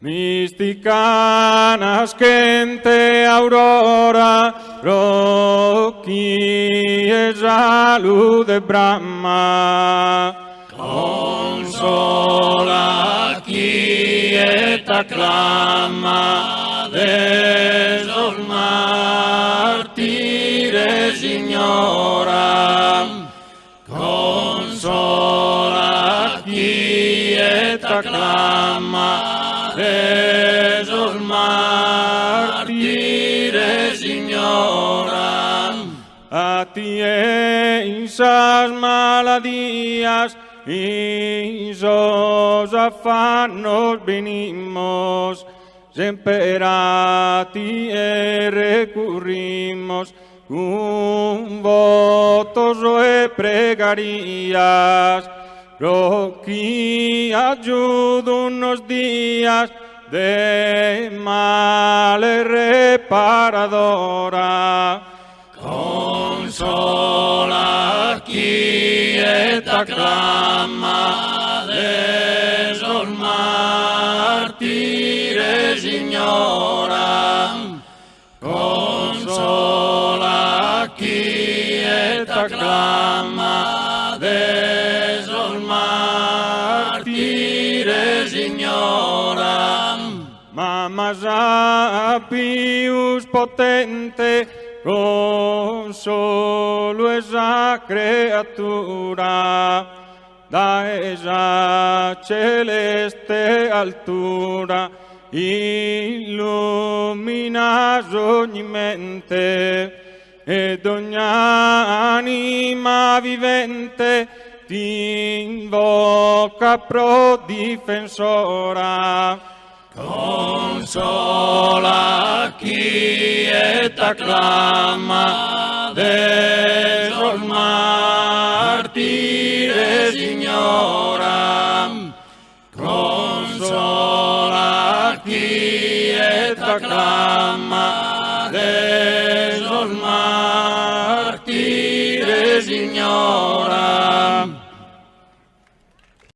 Mistica naschente aurora pro chie salude brama. Consola chie t'acclama de sos martires Signora. Consola chie t'acclama de sos martires Signora. A tie in sas maladias, in sos affannos benimos, semper a tie recurrimos, cun votos e pregarias, pro chi aggiudu nos dias de male reparadora. Consola chie t'acclama de sos martires Signora. Consola chie t'acclama de sos martires Signora. Mama sa pius potente, consolu 'e sa creatura, dae sa celeste altura illuminas ogni mente e dogni anima vivente t'invoca pro difensora. Consola chie t'acclama de sos martires Signora. Consola chie t'acclama de sos martires Signora.